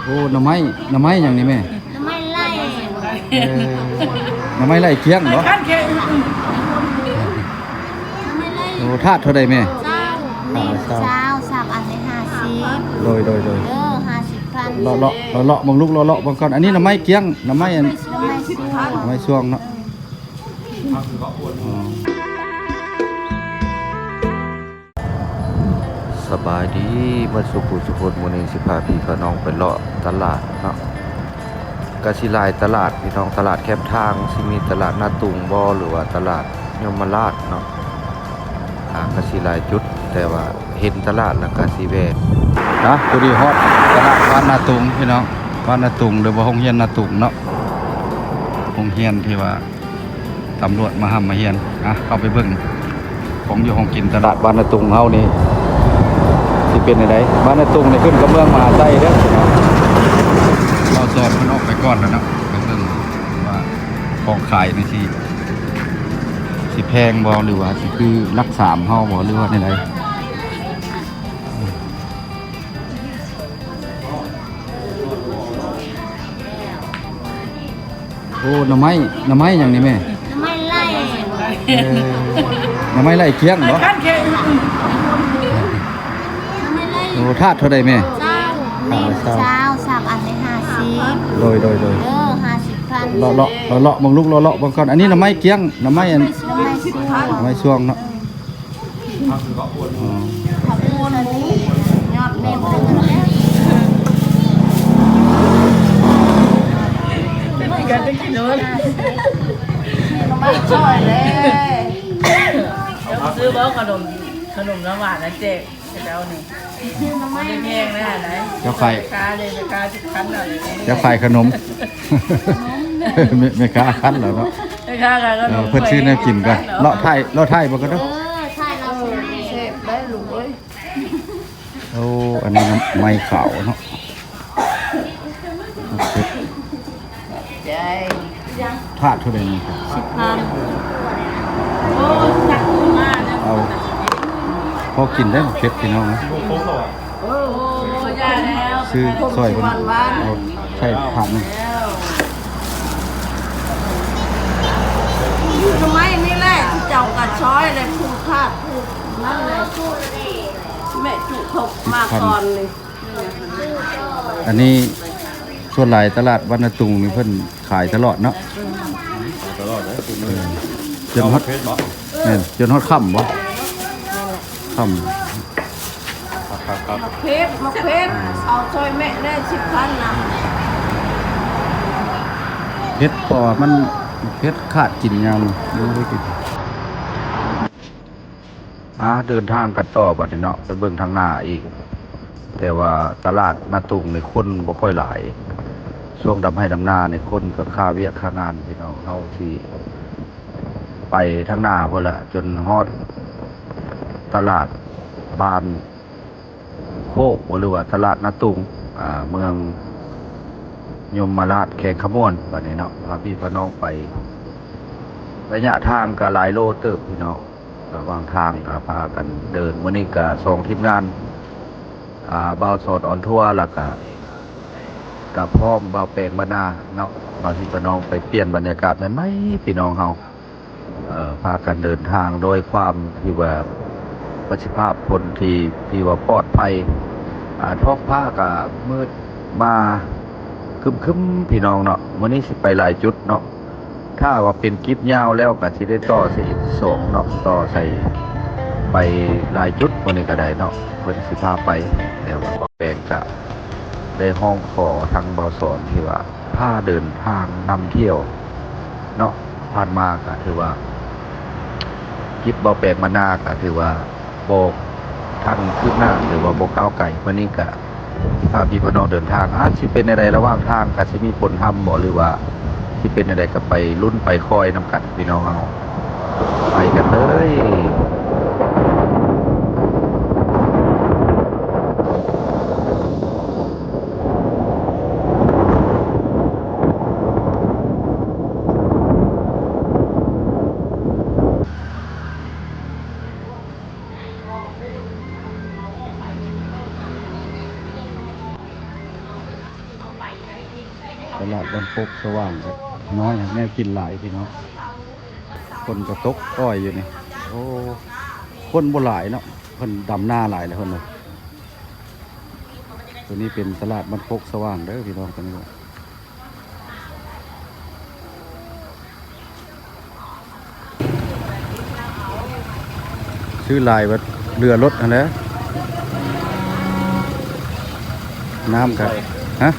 ໂອ້ ໜໍ່ໄມ້ ໜໍ່ໄມ້ຫຍັງນີ້ແມ່? ໜໍ່ໄມ້ໄລ່ ເອີ ໜໍ່ໄມ້ໄລ່ກ້ຽງບໍ? ໜໍ່ໄມ້ໄລ່ ໂອ້ ຖາດເທົ່າໃດແມ່? ຊາວ ຊາວ ຊາວ ສາມອັນນີ້ຫ້າສິບ ໂດຍ ໂດຍ ໂດຍ ເອີ ຫ້າສິບພັນ ເລາະ ເລາະ ເລາະ ເລາະເບິ່ງລູກ ເລາະ ເລາະເບິ່ງກ່ອນ ອັນນີ້ໜໍ່ໄມ້ກ້ຽງ ໜໍ່ໄມ້ອັນ ໜໍ່ໄມ້ສວງ ໜໍ່ໄມ້ສວງເນາະ ເອີ ອືມ. ສະບາຍດີເບິດສູ່ຜູ້ສູ່ຄົນ ມື້ນີ້ຊິພາພີ່ພານ້ອງໄປເລາະຕະຫຼາດເນາະ ກະຊິຫຼາຍຕະຫຼາດພີ່ນ້ອງ ຕະຫຼາດແຄມທາງ ຊິມີຕະຫຼາດນາຕຸງບໍ ຫຼືວ່າຕະຫຼາດຍົມມະລາດເນາະ ກະຊິຫຼາຍຈຸດ ແຕ່ວ່າເຫັນຕະຫຼາດແລ້ວກະຊິແວ່ນະ. ພໍດີຮອດຕະຫຼາດບ້ານນາຕຸງພີ່ນ້ອງ ບ້ານນາຕຸງ ຫຼືວ່າໂຮງຮຽນນາຕຸງເນາະ ໂຮງຮຽນທີ່ວ່າ ຕຳຫຼວດມາຮ່ຳມາຮຽນ ອ່ະ ເຂົ້າໄປເບິ່ງຂອງຢູ່ຂອງກິນຕະຫຼາດບ້ານນາຕຸງເຮົານີ້ ຊິເປັນແນວໃດ? ບ້ານນາຕຸງນີ້ຂຶ້ນກັບເມືອງມະຫາໄຊເດີ ເຮົາສອນເພິ່ນອອກໄປກ່ອນແລ້ວເນາະ ໄປເບິ່ງວ່າຂອງຂາຍນີ້ຊິ ຊິແພງບໍ່ ຫຼືວ່າຊິຄືຫຼັກສາມເຮົາບໍ່ ຫຼືວ່າແນວໃດ? ໂອ້ ໜໍ່ໄມ້ ໜໍ່ໄມ້ຫຍັງນີ້ແມ່? ໜໍ່ໄມ້ໄລ່ ເອີ ໜໍ່ໄມ້ໄລ່ກ້ຽງບໍ? ໜໍ່ໄມ້ໄລ່ ໂອ້ ຖາດເທົ່າໃດແມ່? ຊາວ ຊາວ ຊາວ ສາມອັນນີ້ຫ້າສິບ ໂດຍ ໂດຍ ໂດຍ ເອີ ຫ້າສິບພັນ ເລາະ ເລາະ ເລາະ ເລາະເບິ່ງລູກ ເລາະ ເລາະເບິ່ງກ່ອນ ອັນນີ້ໜໍ່ໄມ້ກ້ຽງ ໜໍ່ໄມ້ອັນ ໜໍ່ໄມ້ສວງ ໜໍ່ໄມ້ສວງເນາະ. ຜັກກູນ ຍອດເມັດ ໜໍ່ໄມ້ຊ່ອຍເດ້ ຊື້ບໍ່ຂະໜົມ ຂະໜົມນ້ຳຫວານນະແຈກເຈົ້ານີ້ ບໍ່ໄດ້ແພງນະ ເຈົ້າຂາຍ ແມ່ຄ້າເດ້ ແມ່ຄ້າຊິຄັນເອົາເດ້ ເຈົ້າຂາຍຂະໜົມ ແມ່ ແມ່ຄ້າຄັນແລ້ວເນາະ ແມ່ຄ້າຂາຍຂະໜົມ ເອີ ເພິ່ນຊື້ແນວກິນກ່ອນ ເລາະຖ່າຍ ເລາະຖ່າຍເບິ່ງກ່ອນເດີ ເອີ ຖ່າຍເອົາ ແຊບໄດ໋ລູກເອີຍ. ໂອ້ ອັນນີ້ນະ ໄມ້ຂາວເນາະ ໃຈ ຖາດເທົ່າໃດນີ້? ສິບພັນ ເອົາ ພໍກິນໄດ້ ເຜັດພີ່ນ້ອງ ຊື້ຊ່ອຍເພິ່ນ ເອົາໃສ່ຖາດໜຶ່ງ ຢູ່ທຳໄມນີ້ແຫຼະ ເຈົ້າກະຊ່ອຍແຫຼະ ຜູ້ຂາດຜູ້ນັ້ນແຫຼະ ແມ່ຈຸເຂົາມາກ່ອນນີ້. ອັນນີ້ສ່ວນຫຼາຍຕະຫຼາດບ້ານນາຕຸງນີ້ເພິ່ນຂາຍຕະຫຼອດເນາະ ຂາຍຕະຫຼອດເດ້ ເອີ ຈົນຮອດ ເຜັດບໍ່? ແມ່ນ ຈົນຮອດຄ່ຳບໍ່? ຄ່ຳ ໝາກເຜັດ ໝາກເຜັດ ເອົາຊ່ອຍແມ່ແດ່ ສິບພັນນະ ເຜັດ ເພາະວ່າມັນ ເຜັດຂາດກິນຍາມນີ້ ຍັງບໍ່ໄດ້ກິນ. ອ່າ ເດີນທາງກັນຕໍ່ບັດນີ້ເນາະ ໄປເບິ່ງທາງໜ້າອີກ ແຕ່ວ່າຕະຫຼາດນາຕຸງນີ້ຄົນບໍ່ຄ່ອຍຫຼາຍ ຊ່ວງດຳໄຮ່ດຳນານີ້ຄົນກະຄາວຽກຄາງານ ພີ່ນ້ອງເຮົາຊິໄປທາງໜ້າພຸ້ນລະ ຈົນຮອດຕະຫຼາດບ້ານ ໂຄກ ຫຼືວ່າຕະຫຼາດນາຕຸງ ອ່າ ເມືອງຍົມມະລາດ ແຂວງຄຳມ່ວນ ບາດນີ້ເນາະ ພາພີ່ພານ້ອງໄປ ໄລຍະທາງກະຫຼາຍໂລເຕີບພີ່ນ້ອງ ລະຫວ່າງທາງກະພາກັນເດີນ ມື້ນີ້ກະສອງທີມງານ ອ່າ ບ່າວສອນອອນທົວ ລະກະ ກະພ້ອມບ່າວແປງບັນນາເນາະ ພາພີ່ພານ້ອງໄປປ່ຽນບັນຍາກາດໃໝ່ໆ ພີ່ນ້ອງເຮົາ. ເອີ ພາກັນເດີນທາງໂດຍຄວາມທີ່ວ່າ ປະສິດທິພາບຄົນທີ່ ທີ່ວ່າປອດໄພ ອາ ທ້ອງຟ້າກະມືດມາຄຶ້ມໆ ພີ່ນ້ອງເນາະ ມື້ນີ້ຊິໄປຫຼາຍຈຸດເນາະ ຖ້າວ່າເປັນກິດຍາວແລ້ວກະຊິໄດ້ຕໍ່ໃສ່ອີກສອງເນາະ ຕໍ່ໃສ່ໄປຫຼາຍຈຸດ ມື້ນີ້ກະໄດ້ເນາະ ເພິ່ນຊິພາໄປ ແຕ່ວ່າແປງກະໄດ້ຮ້ອງຂໍທາງບ່າວສອນທີ່ວ່າ ພາເດີນທາງນຳທ່ຽວເນາະ ຜ່ານມາກະຖືວ່າ ກິດບໍ່ແປງມານາກະຖືວ່າບໍ່ທັນຄືບໜ້າ ຫຼືວ່າບໍ່ກ້າວໄກ ມື້ນີ້ກະພາພີ່ພານ້ອງເດີນທາງ ອາດຊິເປັນແນວໃດລະຫວ່າງທາງ ກະຊິມີຝົນຮ່ຳບໍ່ ຫຼືວ່າຊິເປັນແນວໃດ ກະໄປລຸ້ນໄປຄອຍນຳກັນ ພີ່ນ້ອງເຮົາ ໄປກັນເລີຍ. ຕະຫຼາດບ້ານໂຄກສະຫວ່າງກໍນ້ອຍ ແນວກິນຫຼາຍພີ່ນ້ອງ. ຝົນກໍຕົກຕ່ອຍຢູ່ນີ້. ໂອ້ ຄົນບໍ່ຫຼາຍເນາະ ເພິ່ນດຳນາຫຼາຍແລ້ວເພິ່ນວ່າ. ຕົວນີ້ເປັນຕະຫຼາດບ້ານໂຄກສະຫວ່າງເດີພີ່ນ້ອງ. ຕົວນີ້ ຊື້ຫຼາຍບັດເຫຼືອລົດຫັ້ນແຫຼະ. ນ້ຳກະ ຮະ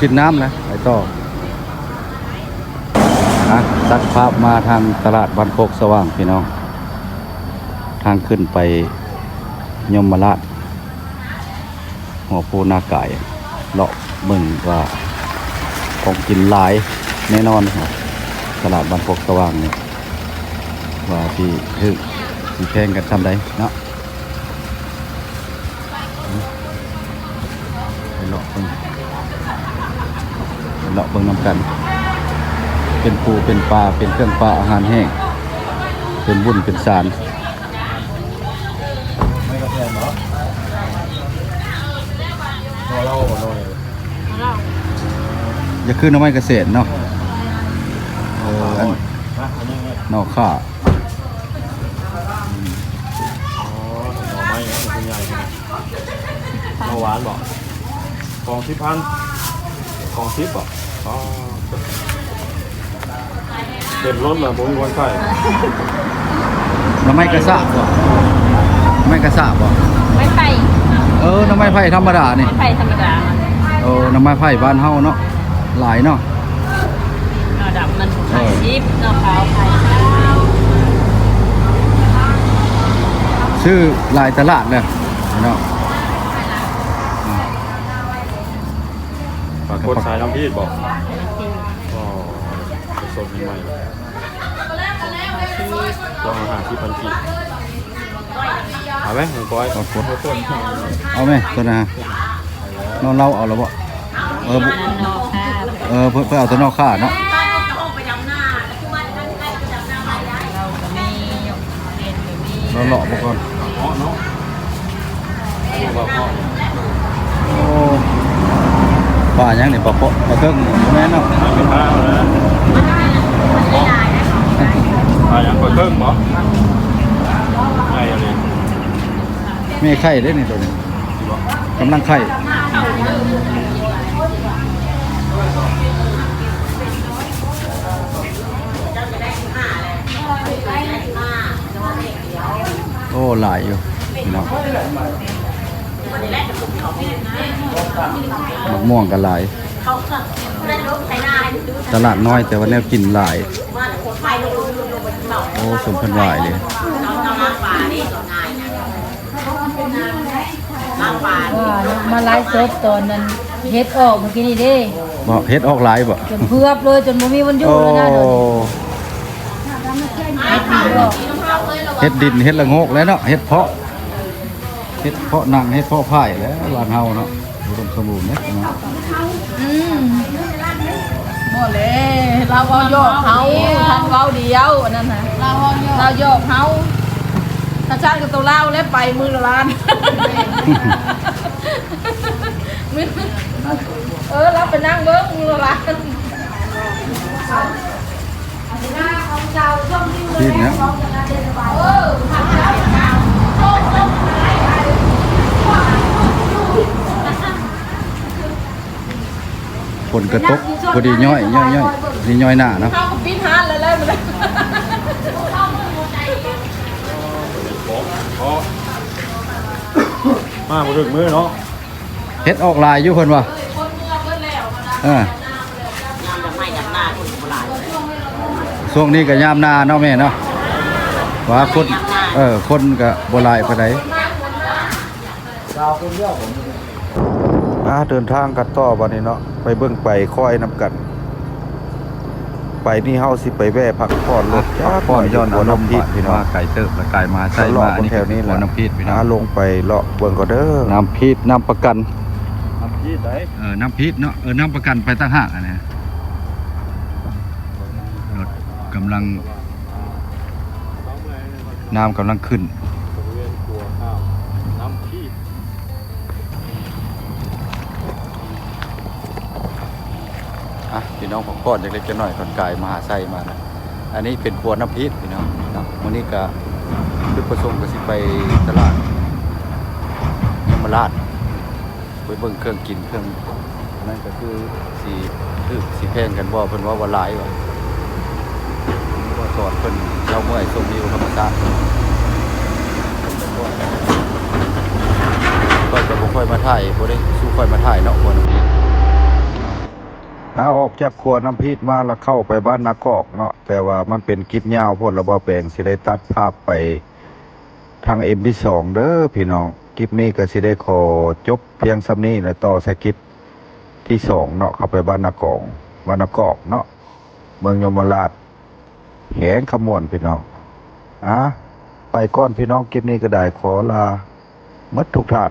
ກິນນ້ຳນະ ໄປຕໍ່. ອ່ະ ຕັດພາບມາທາງຕະຫຼາດບ້ານໂຄກສະຫວ່າງພີ່ນ້ອງ, ທາງຂຶ້ນໄປຍົມມະລາດ ຫົວພູນາກາຍ. ເລາະເບິ່ງວ່າຂອງກິນຫຼາຍແນ່ນອນ. ຕະຫຼາດບ້ານໂຄກສະຫວ່າງນີ້ ວ່າຊິຖືກຊິແພງກັນຊ່ຳໃດເນາະ. ໄປເລາະເບິ່ງ ໄປເລາະເບິ່ງນຳກັນ. ເປັນປູເປັນປາ ເປັນເຄື່ອງປາ ອາຫານແຫ້ງ ເປັນບຸນເປັນສານ. ໄມ້ກະແສນເນາະ ໜໍ່ເລົາບໍ່ ໜໍ່ ຢ່າຄືໜໍ່ໄມ້ກະແສນເນາະ. ເອີ ອັນ ນອກຂ້າ. ອໍ ໜໍ່ໄມ້ເນາະ ມັນຄືໃຫຍ່ ໜໍ່ຫວານບໍ່? ກອງສິບພັນ ກອງສິບບໍ່? ອໍ ເຕັມລົດລະ ບໍ່ມີບ່ອນໃສ່. ໜໍ່ໄມ້ກະສະບໍ່? ໜໍ່ໄມ້ກະສະບໍ່? ໄມ້ໄຜ່. ເອີ ໜໍ່ໄມ້ໄຜ່ທຳມະດານີ້ ໄມ້ໄຜ່ທຳມະດາ. ເອີ ໜໍ່ໄມ້ໄຜ່ບ້ານເຮົາເນາະ ຫຼາຍເນາະ. ໜໍ່ດຳມັນ ເອີ ໄຂ່ສິບ ໜໍ່ຂາວໄຂ່ຊາວ. ຊື້ຫຼາຍຕະຫຼາດເດີພີ່ນ້ອງ. ປາກົດສາຍນ້ຳພີດບໍ່? ອໍ ສົດໃໝ່ໆ ຕ້ອງຫ້າສິບພັນກີບ. ເອົາໄໝ ນ້ອງກ້ອຍ? ປາກົດ ເອົາໄໝ ຕົວນັ້ນ. ນ້ອງເລົ່າເອົາແລ້ວບໍ່? ເອີ ເອີ ເພິ່ນ ເພິ່ນເອົາແຕ່ນອກຂ້າເນາະ. ເຮົາເລາະເບິ່ງກ່ອນ. ໂອ້ ປາຫຍັງນີ້? ປາເພາະ ປາເຄິ່ງ ບໍ່ແມ່ນເນາະ? ປາຫຍັງ? ປາເຄິ່ງບໍ່? ໃຫຍ່ອີ່ຫຼີ. ແມ່ໄຂ່ເດ້ນີ້ ໂຕນີ້ ກຳລັງໄຂ່. ໂອ້ ຫຼາຍຢູ່ພີ່ນ້ອງ. ໝາກມ່ວງກໍຫຼາຍ. ຕະຫຼາດນ້ອຍ ແຕ່ວ່າແນວກິນຫຼາຍ. ໂອ້ ສົມຄວນຫວາຍເລີຍ. ວ່າມາໄລຟ໌ສົດຕອນນັ້ນ ເຫັດອອກມື້ກີ້ນີ້ເດ້. ບໍ່ ເຫັດອອກຫຼາຍບໍ່? ຈົນເຜືອບເລີຍ ຈົນບໍ່ມີວັນຢູ່ແລ້ວນະ. ໂອ້ ດຽວນີ້ ເຫັດດິນອອກ ເຫັດດິນ ເຫັດລະໂງກແຫຼະເນາະ ເຫັດເຜາະ ເຫັດເຜາະໜັງ ເຫັດເຜາະພາຍແຫຼະ ບ້ານເຮົາເນາະ ອຸດົມສົມບູນເດ້ເນາະ. ອືມ ບໍ່ແຫຼະ ລາວເວົ້າຢອກເຮົາ ທ່ານເວົ້າດຽວ ອັນນັ້ນນະ ລາວເວົ້າຢອກ ລາວຢອກເຮົາ. ຖ້າຊັ້ນກໍໂຕລາວແຫຼະ ໄປມື້ລະລ້ານ. ເອີ ລາວໄປນັ່ງເບິ່ງມື້ລະລ້ານ. ກິນຫຍັງ? ຝົນກະຕົກ ພໍດີຍ້ອຍ ຍ້ອຍ ຍ້ອຍ ພໍດີຍ້ອຍໜ້າເນາະ. ເຮົາກໍປິດຮ້ານແລ້ວ ແລ້ວມື້ນີ້ ມາບໍ່ຖືກມື້ເນາະ. ເຫັດອອກຫຼາຍຢູ່ເພິ່ນວ່າ. ເອີ ຊ່ວງນີ້ກໍຍາມນາເນາະແມ່ເນາະ ວ່າຄົນ ເອີ ຄົນກໍບໍ່ຫຼາຍປານໃດ. ອ່າ ເດີນທາງກັນຕໍ່ບັດນີ້ເນາະ ໄປເບິ່ງໄປຄອຍນຳກັນ. ໄປນີ້ເຮົາຊິໄປແວ່ພັກຜ່ອນລົດຈັກໜ້ອຍ ຢູ່ຂົວນ້ຳພີດພີ່ນ້ອງ. ມາໄກເຕີບລະ ກາຍມາ ອັນນີ້ກໍຄືຂົວນ້ຳພີດພີ່ນ້ອງ. ລົງໄປເລາະເບິ່ງກ່ອນເດີ. ນ້ຳພີດ ນ້ຳປະກັນ ນ້ຳພີດໃດ? ເອີ ນ້ຳພີດເນາະ. ເອີ ນ້ຳປະກັນໄປຕ່າງຫາກຫັ້ນນະ. ກຳລັງ ນ້ຳກຳລັງຂຶ້ນ ບໍລິເວນຂົວຂ້າມນ້ຳພີດ. ອ່ະ ພີ່ນ້ອງພັກຜ່ອນຈັກເລັກຈັກໜ້ອຍ ກ່ອນກາຍມະຫາໄຊມານະ. ອັນນີ້ເປັນຂົວນ້ຳພີດພີ່ນ້ອງເນາະ. ມື້ນີ້ກະຈຸດປະສົງກະຊິໄປຕະຫຼາດຍົມມະລາດ ໄປເບິ່ງເຄື່ອງກິນເຄື່ອງ ອັນນັ້ນກະຄືຊິຖືກຊິແພງກັນບໍ່ ເພິ່ນເວົ້າວ່າຫຼາຍວ່າ. ບໍ່ສອນເພິ່ນ ລາວເມື່ອຍຊົມວິວທຳມະຊາດ. ຂ້ອຍກະບໍ່ຄ່ອຍມາຖ່າຍ ບໍ່ໄດ້ສູ່ຂ້ອຍມາຖ່າຍເນາະ ຄົນ. ເຮົາອອກຈາກຂົວນ້ຳພີດມາລະເຂົ້າໄປບ້ານນາກອກເນາະ ແຕ່ວ່າມັນເປັນຄລິບຍາວໂພດ ລະບ່າວແປງຊິໄດ້ຕັດພາບໄປທາງເອັມທີສອງເດີພີ່ນ້ອງ. ຄລິບນີ້ກະຊິໄດ້ຂໍຈົບພຽງສ່ຳນີ້ ລະຕໍ່ໃສ່ຄລິບທີສອງເນາະ ເຂົ້າໄປບ້ານນາກອງ ບ້ານນາກອກເນາະ ເມືອງຍົມມະລາດ ແຂວງຄຳມ່ວນພີ່ນ້ອງ. ອ່າ ໄປກ່ອນພີ່ນ້ອງ ຄລິບນີ້ກະໄດ້ ຂໍລາໝົດທຸກທ່ານ.